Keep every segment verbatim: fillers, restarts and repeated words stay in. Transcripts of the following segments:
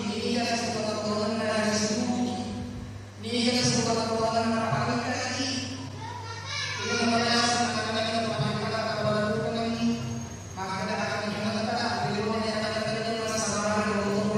niga sukatauangenna risu, niga sukatauangenna pangkaki. Iyana biasa nakkeda pangkaki kabalukangngi, makkeda akan mengeta, ri lona yang akan terjadi masalah di waktu.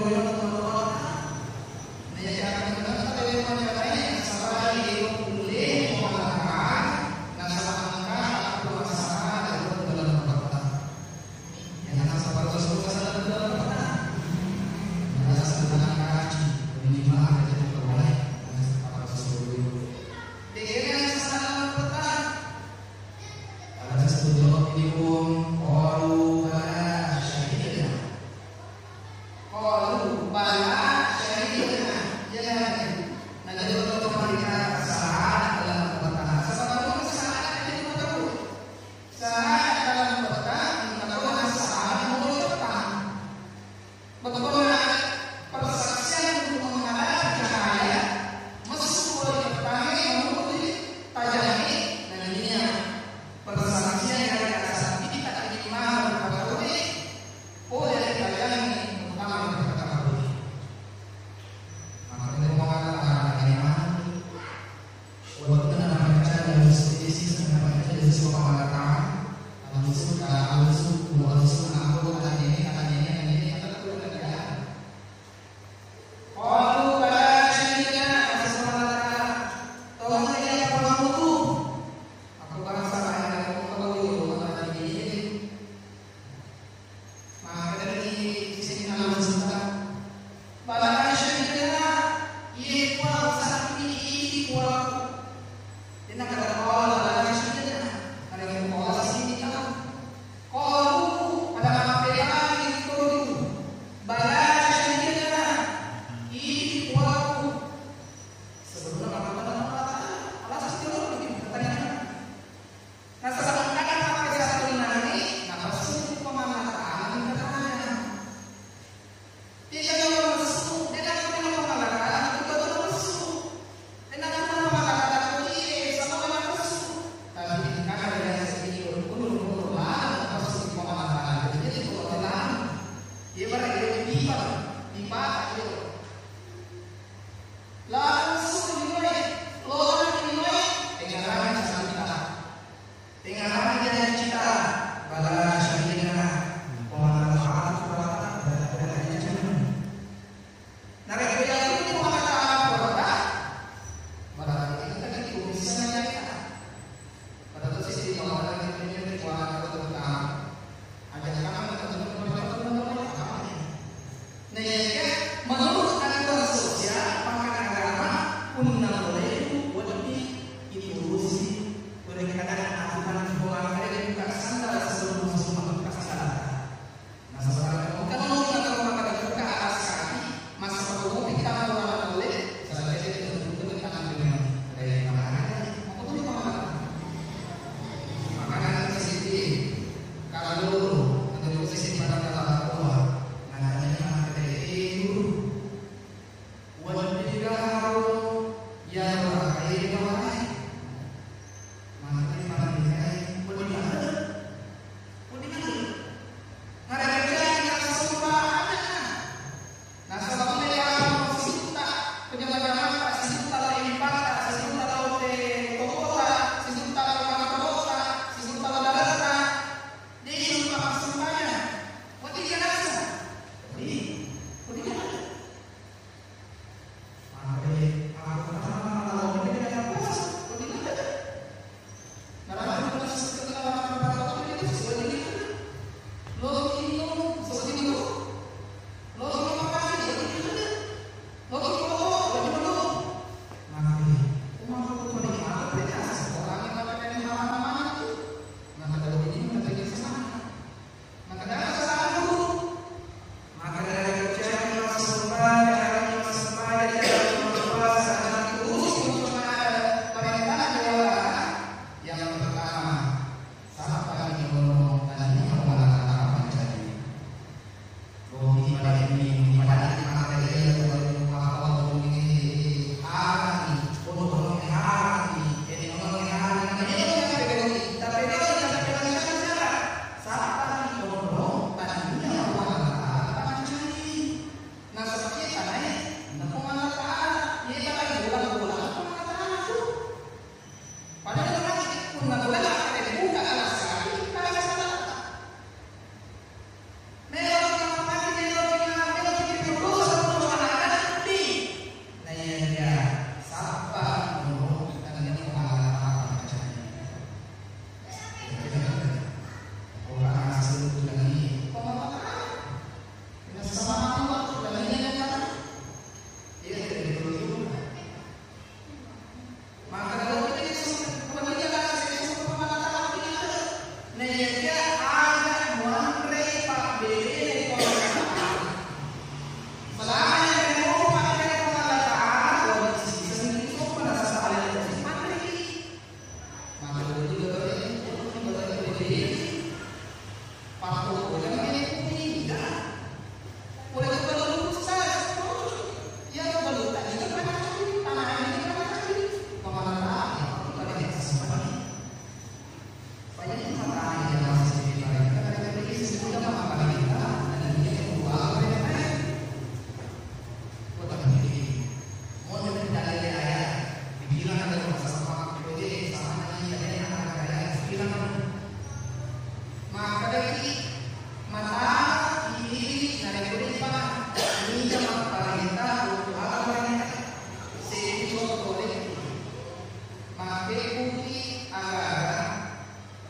Makkekkuki agaga,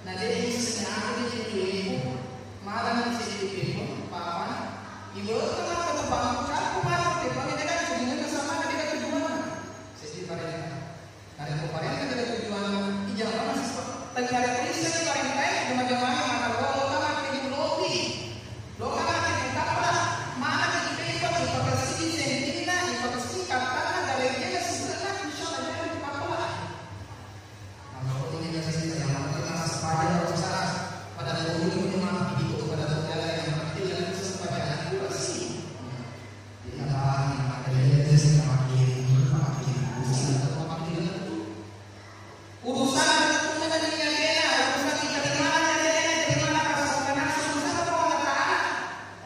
na de' isseng aga de' tu eppu, malani seddi peppo, papa, iwettu maka tu bangku cappu maka peppo, de' gaga tujuanna sama, de' gaga tujuanna. Seddi parenta. Narekko parenta de' gaga tujuanna, ijama nasaba. Tengkare polisi parenta, jama-jamai maka lo, lo maka di lobi. Lo maka di kapala, mana di peppo, ipakessing sentinna, ipakessing kattana, dari dia sebenarnya, insya Allah, dia di kapala. Maka ko ini biasa kita yang mana kita sepaja, Ustaz. Pada dulu ini mah itu pada saudara yang mati dan sepaja kurasi. Jadi apa yang ada dia sih memakai memakai urusan atau memakai itu. Urusan itu dengan dia, urusan kita di mana dia, di mana kasih urusan apa Allah Taala.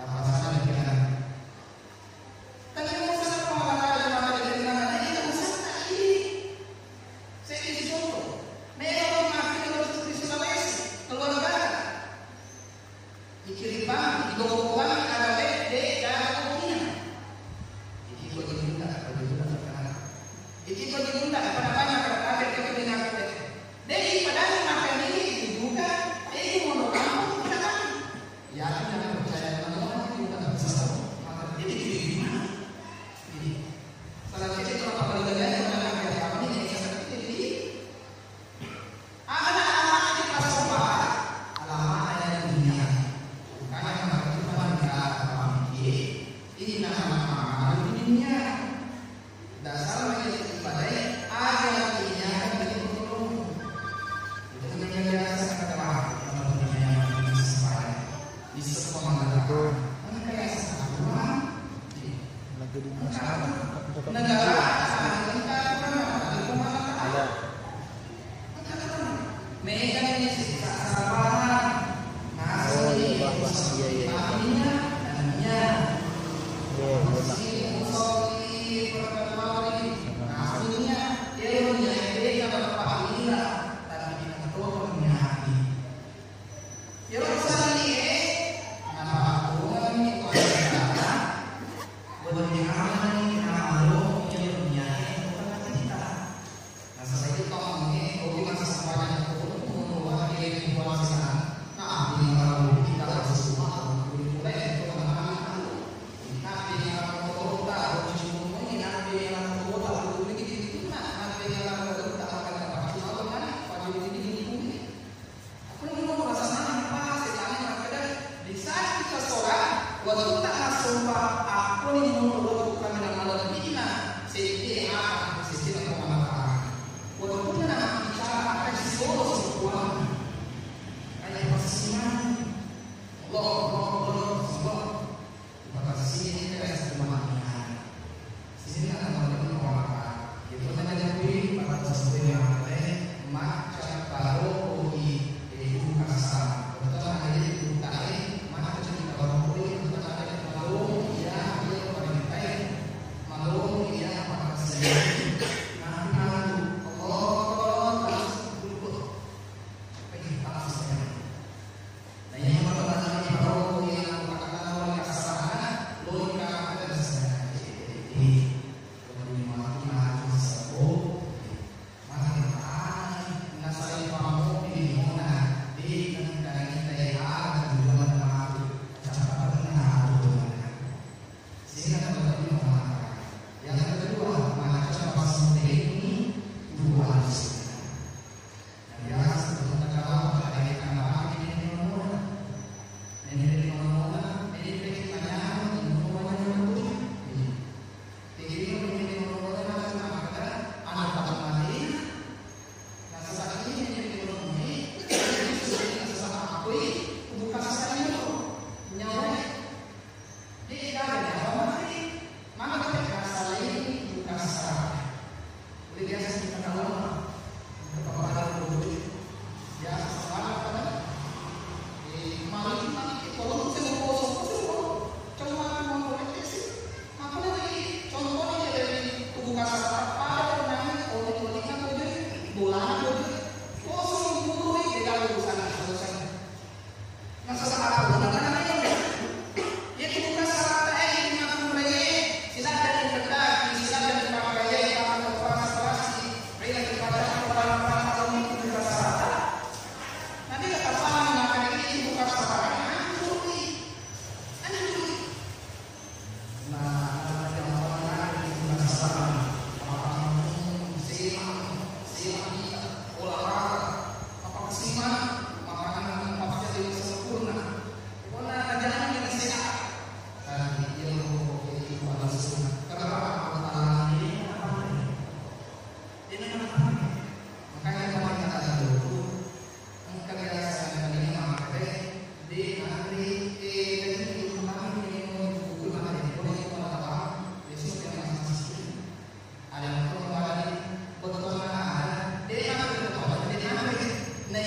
Apa sana pikiran? Tapi urusan apa Allah Taala, maka dia bilang, "Ini urusan tak ini." Saya kasih contoh. Melo mati kalau di Sulawesi, keluarga. Dikirim bang, didoko bang, ada de', de', ada kopinya. Jadi, kok ditunda, kok ditunda sekarang. Jadi, kok ditunda, apa namanya, kalau kaget, kok ditunda, kok ditunda. De', padahal makan ini dibuka, de', mau kamu, kita kan. Yakin dan percaya dengan orang itu bukan bisa tahu. Maka dia diterima. Jadi, salah satu kalau kembali lagi, orang yang kami ini, saya seperti ini. Ana-ana di pasompa, alamana ya dunia. Bukan yang berarti pada kita orang ini. Ini nama amal dunia. Dasar lagi ibadai, aja diingatkan di perlu. Itu namanya biasa kata Pak, kalau dunia yang sesuai. Di sekolah negara. Kan kayak sekolah. Negara, negara, negara, negara, negara. Megani sisa salah paham. Oh, iya, Bah, Bah. Iya, iya. Akhirnya, akhirnya. Iya, iya, Bah. Muslim, musolli, berkata, akhirnya, ilmu yang beda, Bapak, iya. Tapi kita tolong, ya, hati. Ya, Bapak, ini, eh, kenapa aku, ini, kok ada, berarti aman, ini, kenapa lo, ya, dunia, ini, bukan kita. Nasaba itu tongeng, ogi massempajang ko, menguatkan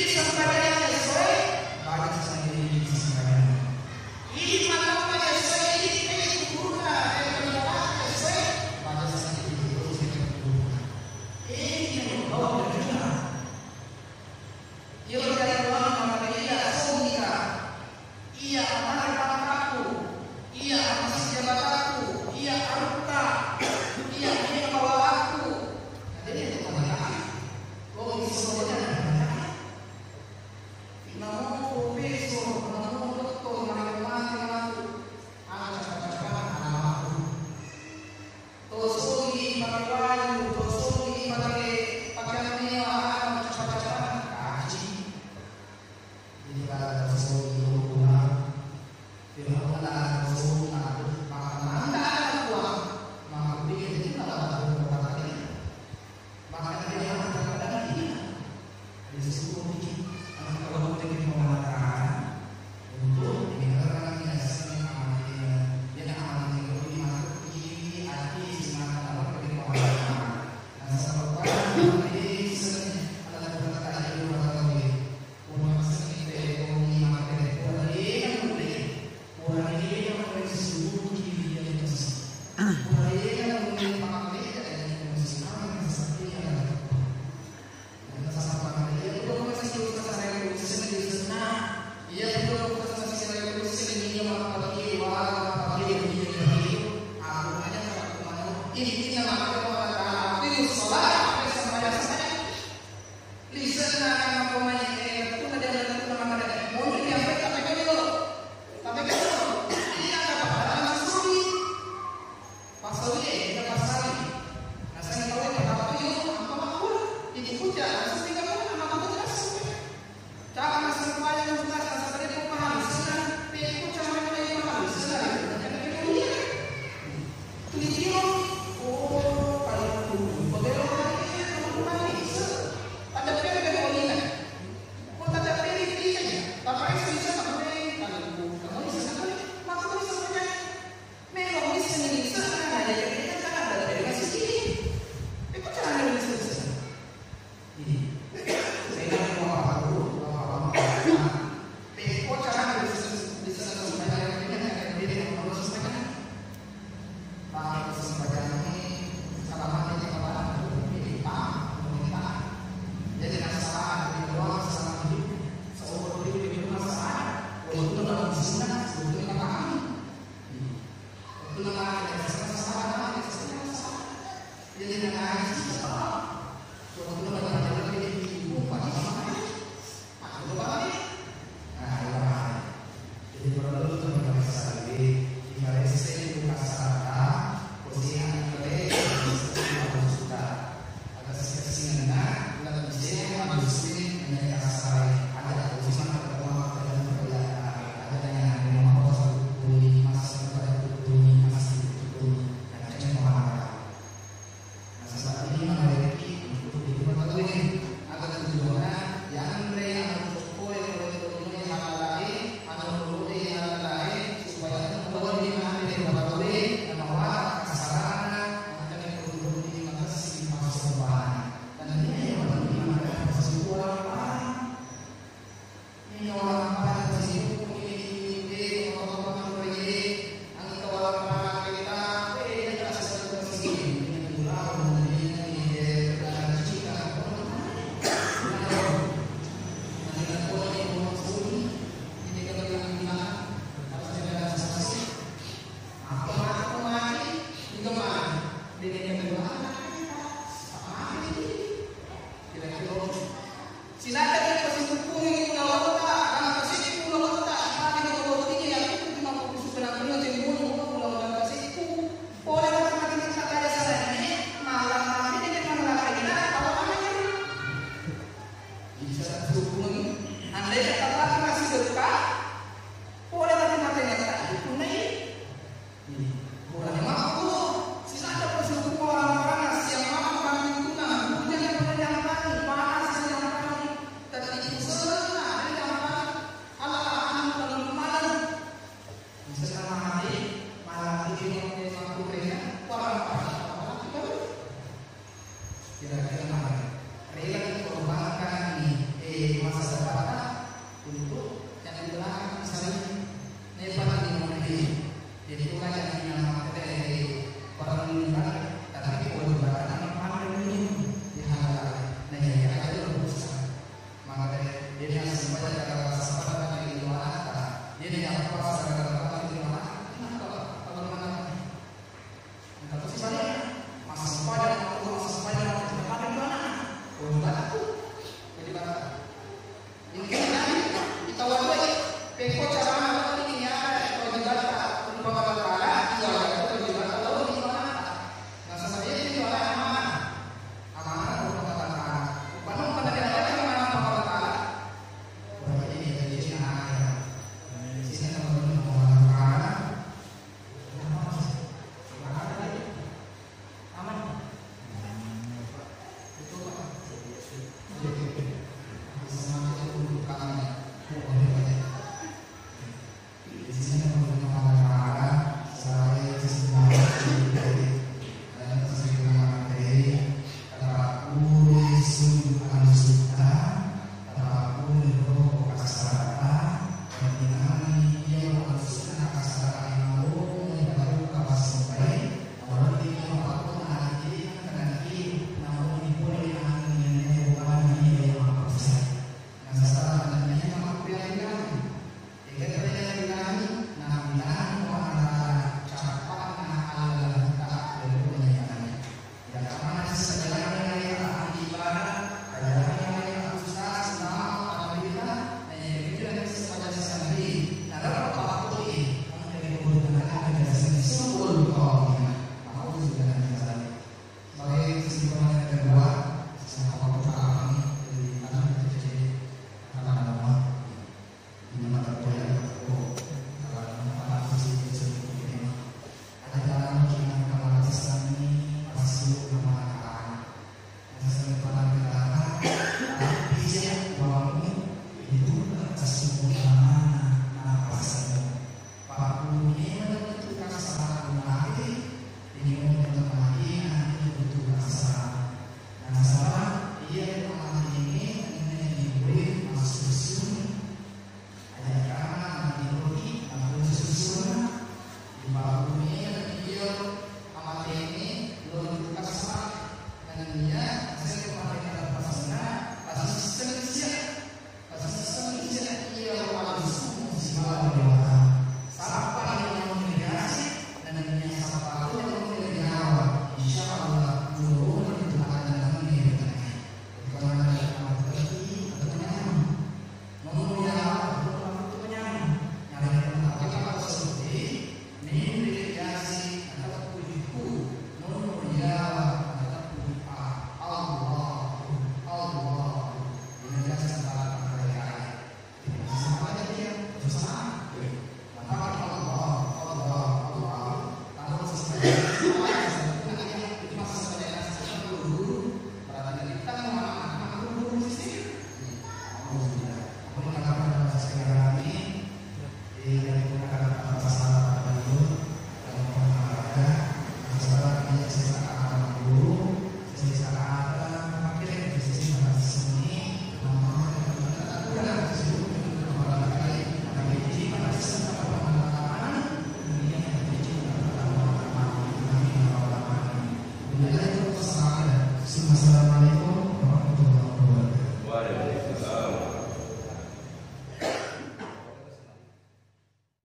Idi sempajang essoe, baca sendiri idi sempajang. Idi malamma essoe, idi pele kuburna, eh, malamma essoe, baca sendiri idi pele kuburna. Eh, ini loh, kau berjuang. Iyaro riarewa makkeda, iya songika, iya ammarre pangkaku, iya ammasijabataku, iya arutta, iya mega bawaakku. Nah, jadi itu pangkaku. Oh, itu semuanya ada pangkaku.